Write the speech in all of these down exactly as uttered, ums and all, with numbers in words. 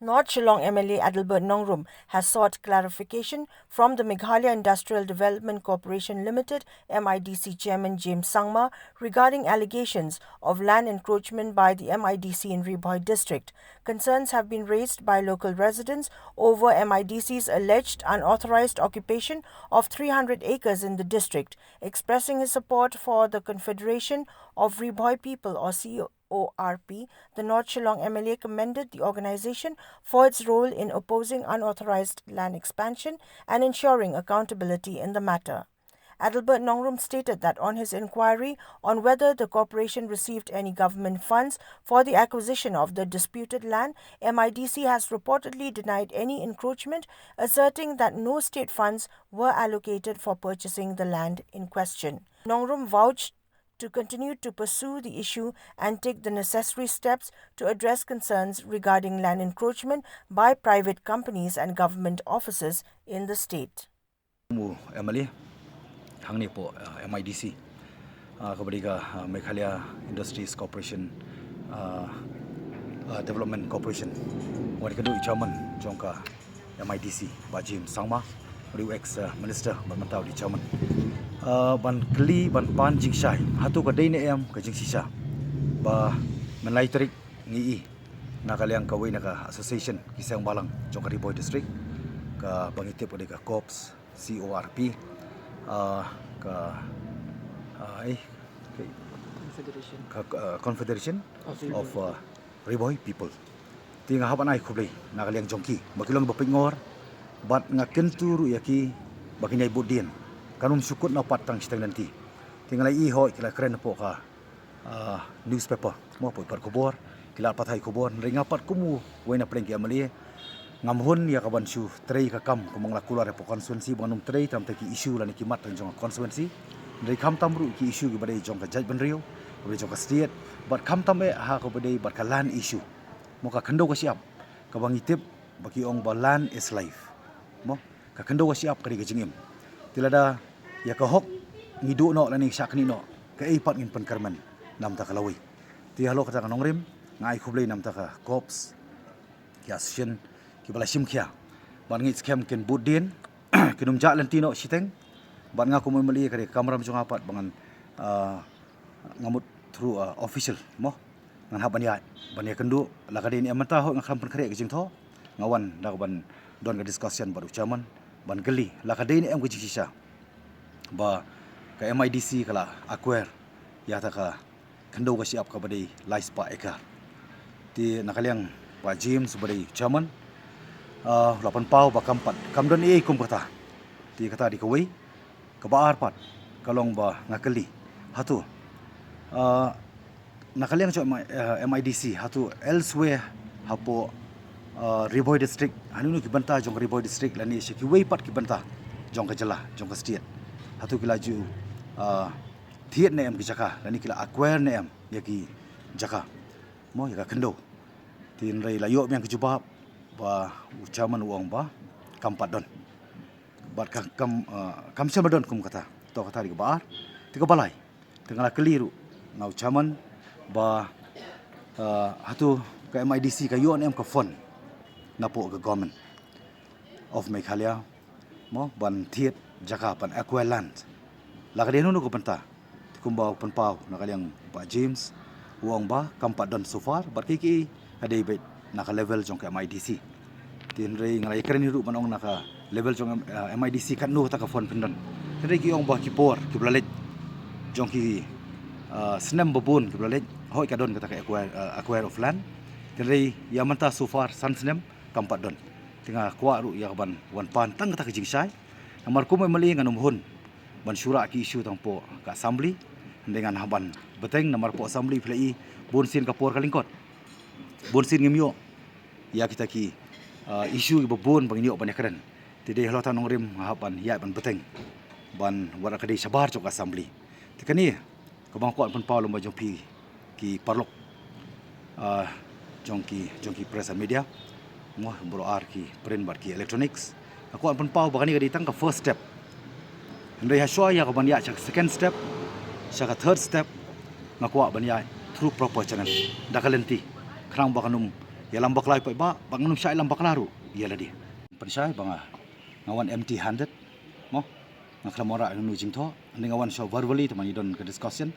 North Shillong M L A Adelbert Nongrum has sought clarification from the Meghalaya Industrial Development Corporation Limited, M I D C Chairman James Sangma, regarding allegations of land encroachment by the M I D C in Ri Bhoi district. Concerns have been raised by local residents over M I D C's alleged unauthorized occupation of three hundred acres in the district. Expressing his support for the Confederation of Ri Bhoi People, or C O R P, the North Shillong M L A commended the organization for its role in opposing unauthorized land expansion and ensuring accountability in the matter. Adelbert Nongrum stated that on his inquiry on whether the corporation received any government funds for the acquisition of the disputed land, M I D C has reportedly denied any encroachment, asserting that no state funds were allocated for purchasing the land in question. Nongrum vouched to continue to pursue the issue and take the necessary steps to address concerns regarding land encroachment by private companies and government offices in the state. Mu M L A hangne hapoh, uh, M I D C, uh, kaba dei ka, uh, Meghalaya Industries Corporation, uh, uh, Development Corporation. Wan ka dei chairman jong ka M I D C, Bah James Sangma, u dei u ex, uh, minister, bad mynta u dei chairman. Uh, ban kylli, ban pan jingshai, hato ka dei ne em ka jingshisha ba mynlai tarik ngi i na ka liang kawei na ka association ki seng balang jong ka Ri Bhoi District, kaba ngi tip ka dei ka CORPS, C O R P, uh, ka, uh, eh, ka Confederation. ka, uh, Confederation Of Ri of Bhoi. uh, Ri Bhoi People. Te nga hap ban ai khublei na ka liang jong ki ba ki long ba pynngor, bad nga kyntu ruh ïa ki ba kin ïai bud dien. Kan ym shu kut na pat tang shiteng lynti. Te nga la i hoi ki la kren hapoh ka, ah, newspaper, mo, hapoh i pat khubor, ki la pathai khubor. Hynrei nga pat kum uwei na pdeng ki M L A, ngam hun ïa ka ban shu trei ka kam kumba nga la kular hapoh constituency, ba ngan ym trei tam te ki issue lane ki mat jong ka constituency. Hynrei khamtam ruh ki issue kiba dei jong ka jaitbynriew, kiba dei jong ka state, bad khamtam eh ha kaba dei bad ka land issue, mo, ka khyndew ka shyiap, kaba ngi tip ba ki ong ba land is life, mo, ka khyndew ka shyiap ka dei ka jingim. Te lada ïa ka hok ngi duh noh lane ngi shah knieh noh, kaei pat ngin pynkyrmen na bynta ka lawei. Te halor kata ka nongrim, nga ai khublei na bynta ka CORPS, ki association kiba la shim khia, bad ngeit skhem kin bud dien, kin ym jah lynti noh shiteng. Bad nga kum u M L A ka dei ka kamram jong nga pat ba ngan, ah, nga mut through, ah, official, mo, ngan hap ban ïaid ban ïakynduh. La ka dei ne em mynta, hooid, nga khlem pynkhreh ka jingthoh, nga wan da ka ban don ka discussion bad u chairman, ban kylli la ka dei ne em ka jingshisha ba ka M I D C ka la acquire ïa kata ka khyndew ka shyiap kaba dei lai spah acre. Te na ka liang Bah James uba dei chairman, ah, u la pynpaw ba kam pat, kam don ei ei kum kata. Te kata dei kawei. Kaba ar pat ka long ba nga kylli, hato, ah, na ka liang jong M I, ah, M I D C, hato elsewhere hapoh, ah, Ri Bhoi District, ha kino kino ki bynta jong ka Ri Bhoi District lane sha kiwei pat ki bynta jong ka jylla, jong ka state, hato ki la ju, ah, thied ne em ki jaka lane ki la acquire ne em ïa ki jaka, mo, ïa ka khyndew? Te hynrei la ïoh biang ka jubab ba u chairman u ong ba kam pat don. Bad ka, kam, ah, kam shym la don kum kata. To, kata dei kaba ar. Te kaba lai, te nga la kylli ruh na u chairman ba, ah, hato ka M I D C ka ïoh ne em ka fund napoh ka Government of Meghalaya, mo, ban thied jaka, ban acquire land. La ka dei hano hano ka bynta? Te kumba u pynpaw na ka liang Bah James, u ong ba kam pat don so far, bad kiei kiei ka dei beit na ka level jong ka M I D C. Te hynrei nga la ïakren hi ruh ban ong na ka level jong, ah, M I D C katno kata ka fund pyndon. Hynrei ki ong ba ki por kiba la leit, jong ki, ah, snem ba bun kiba la leit, hooid, ka don kata ka acquire, ah, acquire of land. Te hynrei ïa mynta so far san snem kam pat don. Te nga kwah ruh ïa ka ban wan pan tang kata ka jingshai. Namar kum u M L A ngan ym hun ban shu rah ki issue tang hapoh ka assembly. Hynrei ngan hap ban bteng namar hapoh assembly phi la i, bun sien ka por ka lyngkot. Bun sien ngim ïoh ïa kita ki, ah, issue kiba bun ba ngin ïoh ban ïakren. Te dei halor kata ka nongrim nga hap ban ïaid ban bteng ban, wat la ka dei shabar jong ka assembly. Te kane kaba nga kwah pynpaw lem bad jong phi ki paralok, ah, jong ki, jong ki press and media, mo, baroh ar, ki print bad ki electronics. Nga kwah pynpaw ba kane ka dei tang ka first step. Hynrei ha shuwa ïa ka ban ïaid sha ka second step, sha ka third step, nga kwah ban ïaid through proper channel, da ka lynti, khnang ba kan ym Ïalam bakla pat ba, ba ngam shah ïalam bakla ruh ïa lade. Pynshai ba nga, nga wan empty handed. Mo, nga khlem wanrah ïa kano jingthoh. Hynrei nga wan sha verbally, te mynta ngi don ka discussion.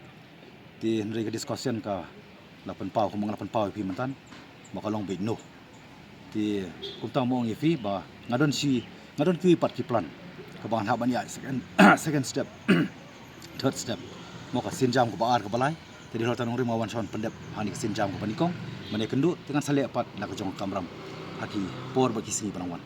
Te hynrei ka discussion ka la pynpaw, kumba nga la pynpaw ïa phi mynta, ba ka long beit noh. Te kumta mo, ong ïa phi ba nga don shi, nga don kiwei pat ki plan kaba ngan hap ban ïaid, second, second step, third step. Mo, ka sienjam kaba ar, kaba lai. Te dei halor kata nongrim nga wan sha wan pyndep ha kane ka sienjam kaba nyngkong. Mynne kynduh te ngan sa leh pat la ka jong ka kamram ha ki por bad ki sngi ba nang wan.